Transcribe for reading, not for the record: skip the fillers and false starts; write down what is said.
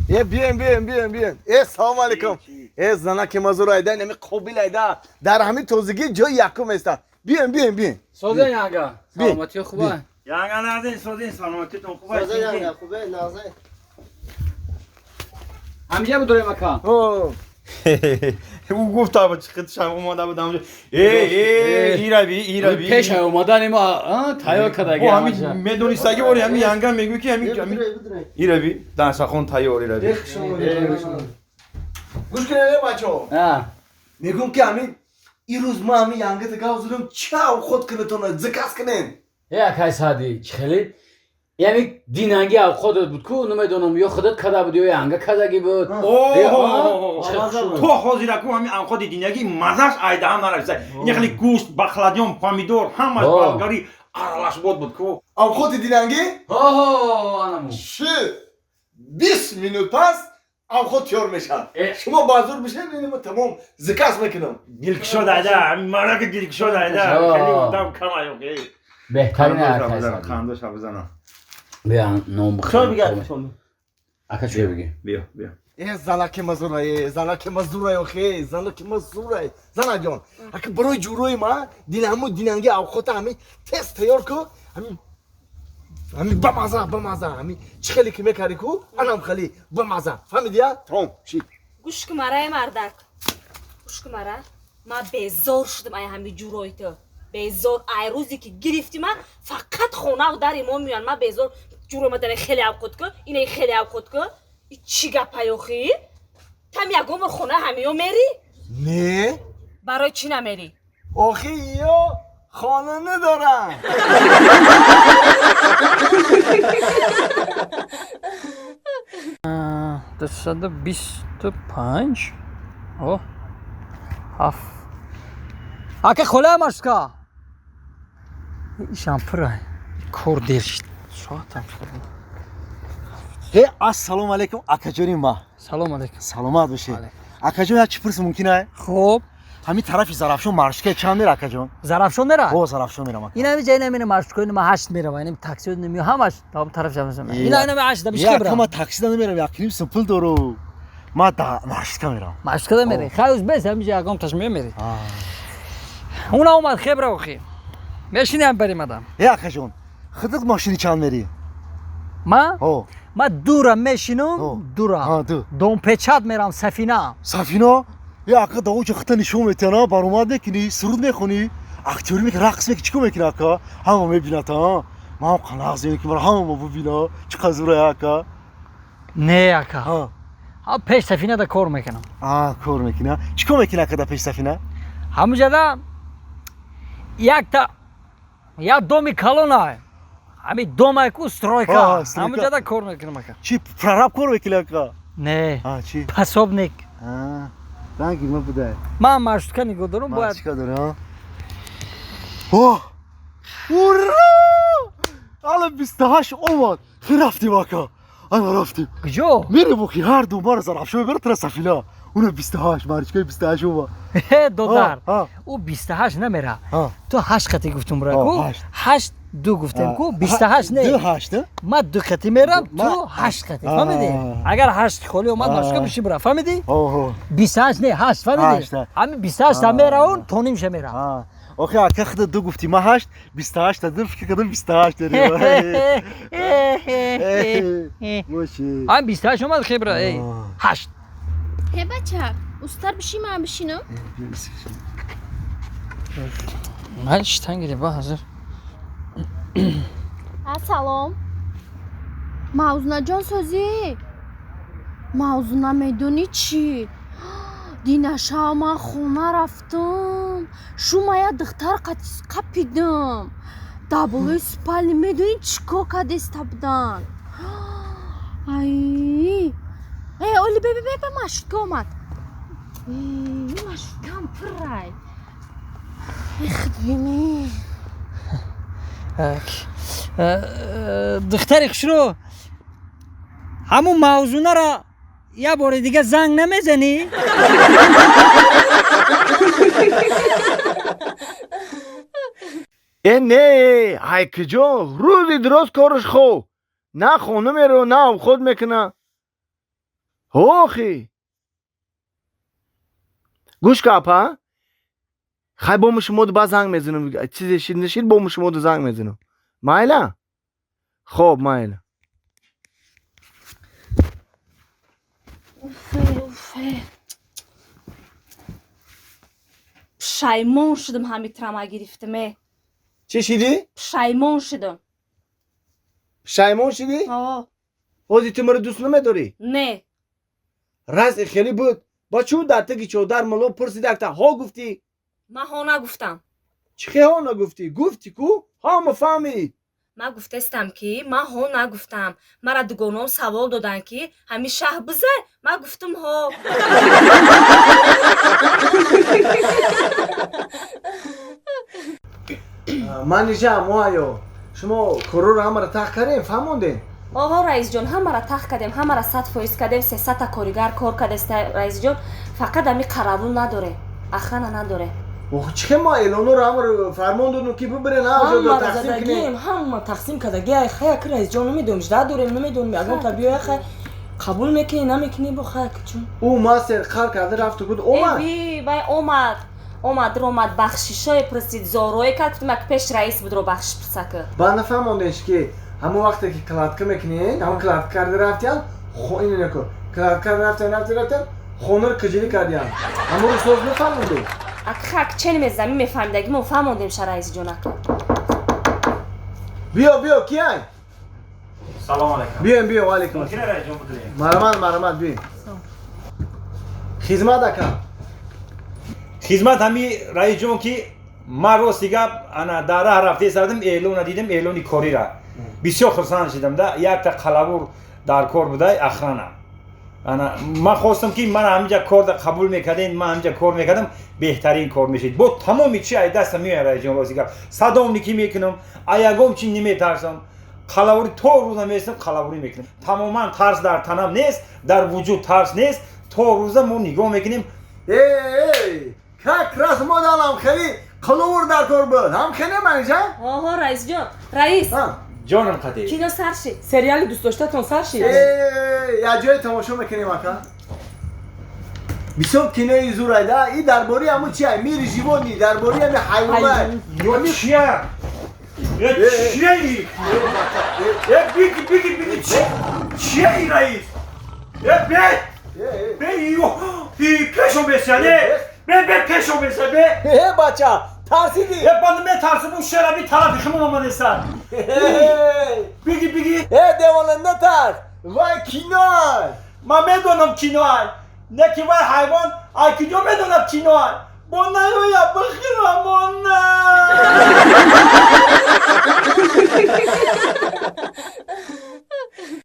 Э, биёем, биёем, биёем, биёем. Э, салом алейкум. Э, занаки мазур айда, нами қобил айда. Дар ҳамин тозагӣ ҷои якум еста. Биёем, биёем, биёем. Созен янга. Саломатӣ хуба. Янга назин, созин, саломатитон хуба. Созен янга, хубе, назин. Ҳамҷа будурем ака. О. Ӯ гуфт та чиқитшам омада будам. Э, э, ираби, ираби. Пеш омадани мо тайёр кардаги. О, ҳамин медонистаги бори ҳамин янга мегӯй ки ҳамин ираби дастархон тайёр ираби. Гӯш кунед, бачаҳо. Мегӯм ки ҳамин ирӯз ма ҳамин янгата гап задам, ча авқот кунетона, заказ кунем. Э, акай Саъди, чӣ хеле? Яъне динанги авқотат буд ку, намедонам, ё худат када буд, ё янга кадаги буд. То ҳозира ку ҳамин авқоти динагӣ мазаш айдаҳам нарасида. Ин хеле гӯшт, бахладиён, помидор, ҳамаш болгари аралашбод буд ку. Авқоти динангӣ? Ҳо, анаму. Ши 20 минут пас авқот тайёр мешавад. Шумо базур бишед, ин тамом заказ мекунам. Дилкушод айда, ҳамин мараки дилкушод айда. Хеле одам кам ай охи. Беҳтарин акай Саъди. Қандоша бизанам. Бия ном бихӯр. Чой бигар. Ака чой бигир. Биё, биё. Э, занаки мазура, э, занаки мазура, охе, занаки мазура. Занаҷон, ака барои ҷурои ма динаму динанги авқота ҳамин тез тайёр ку, ҳамин ҳамин бамаза, бамаза, ҳамин чӣ хеле ки мекарди ку, анам хеле бамаза. Фаҳмидия? Том, ши. Гӯш ку мара, э мардак. Гӯш ку мара. Ма безор шудам ай ҳами ҷурои ту. Безор ай рӯзе ки гирифти ма фақат хонаву дари мо меоянд. Ма безор ҷурои ма дане хеле авқот ку, ине хеле авқот ку. И чӣ гапай охи? Там ягон бор хона ҳамиё мери? Не. Барои чӣ намери? Охи ё хона надорам. 225. О. Ҳафт. Ака хола машка. Ишам пура. Кор дер шид. Соатам шуд. Э, ассалому алайкум, акаҷони ма. Салом алейкум. Саломат бошед. Акаҷон, як чӣ пурс мумкин ай? Хуб. Ҳамин тарафи Зарафшон маршрутка чанд мера, акаҷон? Зарафшон мера? О, Зарафшон мерам, ака. Ин ҳами ҷа, ин ҳами маршрутка, ин ма 8 мерава, ин такси неми ҳамаш там тараф ҷамъ. Ин ҳами 8 да бишка Як бира. ма такси да намерам, як ним сум пул дору. Ма да маршрутка мерам. Маршрутка да мери. Хай уз бес ҳами ҷа ягон таш мемери. Уна омад хебра охи. Мешини ҳам барим адам. Э, акаҷон, худат машини чанд мери? Ма? О. Ма дура мешинум, дура. Ҳа, ду. Домпечат мерам сафина. Сафина? Е, ака, да ончо хита нишон метиҳана, баромад мекунӣ, суруд мехонӣ, актёрӣ мекунӣ, рақс мекунӣ, чӣ кор мекунӣ, ака? Ҳама мебинад, а? Ман ҳам қанағ зиён ки мара ҳама бубина. Чӣ қадр зура, ака? Не, ака. Ҳа. Ҳа, пеш сафина да кор мекунам. А, кор мекунӣ? Чӣ кор мекунӣ, ака, да пеш сафина? Ҳамуҷада якта як доми калона. Ҳами домай ку стройка. Ҳамуҷада кор мекунам, ака. Чӣ, прораб кор мекунӣ, ака? Не. А, чӣ? Пособник. А, ранги ма будай. Ман маршрутка нигоҳ дорам, бояд. Маршрутка дорӣ, а? О! Ура! Ала 28 омад. Хи рафтим, ака. Ана рафтим. Куҷо? Мерем охи ҳар ду мара Зарафшон мебарад тара сафина. Уна 28, маршруткаи 28 омад. Э, додар. Ӯ 28 намера. Ту 8 қати гуфтум бира ку? 8 ду гуфтем ку? 28 не. Ду 8, Ма ду қати мерам, ту 8 қати. Фаҳмидӣ? Агар 8 холӣ омад, маршрутка биши бира. Фаҳмидӣ? 28 не, 8, фаҳмидӣ? Ҳамин 28 та меравун, то нимша мерам. Охи, ака, худа ду гуфтӣ, ма 8, 28 та ду фикр кардам 28 дорӣ. Боши. Ҳамин 28 омад хебра, эй, 8. Ҳе бача, устар биши, ман бишинам? Ман штангире ба ҳозир. А, салом. Мавзунаҷон созӣ? Мавзуна медонӣ чӣ? Динашав ман хона рафтам. Шума як духтар қапидам. Дар болои спальни медонӣ чӣ кор кардеста будан? Ай! Э, оли бе бе бе маршрутка омад. Э, маршруткам пуррай. Эх, бини. Духтари хушрӯ, ҳамун мавзунаро як бори дига занг намезанӣ? Э, не, ай куҷо? Рӯзи дуроз кораш хоб. На хона меро, на обход мекуна. Охи. Гӯш ка апа. Хай бо шумо ба занг мезанам. Чизе шид нашид бо шумо занг мезанам. Майла? Хоб, майла. Пушаймон шудам ҳами трама гирифтаме. Чӣ шидӣ? Пушаймон шудам. Пушаймон шидӣ? Ҳозир ту маро дӯст намедорӣ? Не. Разъи хеле буд. Ба чӯ дар таги чодар мало пурсидакта ҳо гуфтӣ? Ман ҳо нагуфтам. Чӣ хе ҳо нагуфтӣ? Гуфтӣ ку? Ҳама фаҳмид. Ман гуфтаистам ки ман ҳо нагуфтам. Мара дугоном савол доданд ки ҳами шаҳ бизай? Ман гуфтам ҳо. Манижа, моҳаё, шумо корроро ҳамаро тах кардем, фаҳмондем? Оҳо, раисҷон, ҳамаро тах кардем, ҳамаро 100% кардем, 300-та коригар кор кардеста, раисҷон. Фақат ҳами қаравул надоре, охрана надоре. Ох, чӣ хел мо эълонҳоро ҳамаро фармон додем ки бибирен, ҳама тақсим кунем. Ҳама тақсим кардаги, ай хай ак раисҷон намедонем, жда дорем, намедонем, ягон та биёя хай қабул мекунӣ, намекунӣ, бо хай чун. Ӯ мастер қар карда рафту буд, омад. Э, вай омад. Омад, ромад, бахшишое пурсид, зорое кард, гуфтам як пеш раис будро бахшиш пурсака. Ба нафаҳмондеш ки ҳамон вақте ки кладка мекунед, ҳамон кладка карда рафтиян, ино нако, кладка карда рафтиян, рафтиян, рафтиян, хонаро киҷилӣ кардиян. Ҳамонро соз нафаҳмонде. Ак хак чен мезанӣ мефаҳмидаги мо фаҳмондем ша раисҷонака. Биё, биё, кияй? Салом алайкум. Биёем, биё, ва алайкум ассалом. Раисҷон будем. Марҳамат, марҳамат, биё. Хизмат ака. Хизмат ҳами раисҷон ки ман рости гап ана дар раҳ рафта истодам, эълона дидам, эълони корира. Бисёр хурсанд шудам да, якта қалавур дар кор будай, охрана. Ана ман хостам ки ман ҳаминҷа корда қабул мекардем, ман ҳаминҷа кор мекардам, беҳтарин кор мешид. Бо тамоми чи ай дастам меояд раисҷон, рости гап. Садомникӣ мекунам, аягом чи неметарсам. Қалавурӣ то рӯза меистам, қалавурӣ мекунам. Тамоман тарс дар танам нест, дар вуҷуд тарс нест. То рӯза мо нигоҳ мекунем. Эй, как раз мо далам хеле қалавур дар кор буд. Ҳам хеле манижа? Оҳо, раисҷон, раис. Ҷонам қатӣ. Кино сар шид. Сериали дӯстдоштатон сар шид. Як ҷое тамошо мекунем ака. Бисёр кинои зур айда. И дар бораи ҳамун чи ай? Мири животни, дар бораи ҳами ҳайвонай. Ё чия? Ё чия? Э, биги, биги, биги, чия и раис? Э, бе! Бе, ё, и пешо месяне. Бе, бе, пешо меся, бе. Э, бача, тарсидӣ? Э, банда метарсам, ӯ шераби тарафи химон омадеста. Биги, биги. Э, девона, натарс. Вай кино. Ман медонам киноай. Не ки вай ҳайвон, ай куҷо медонад киноай? Бо наёя бихирамона.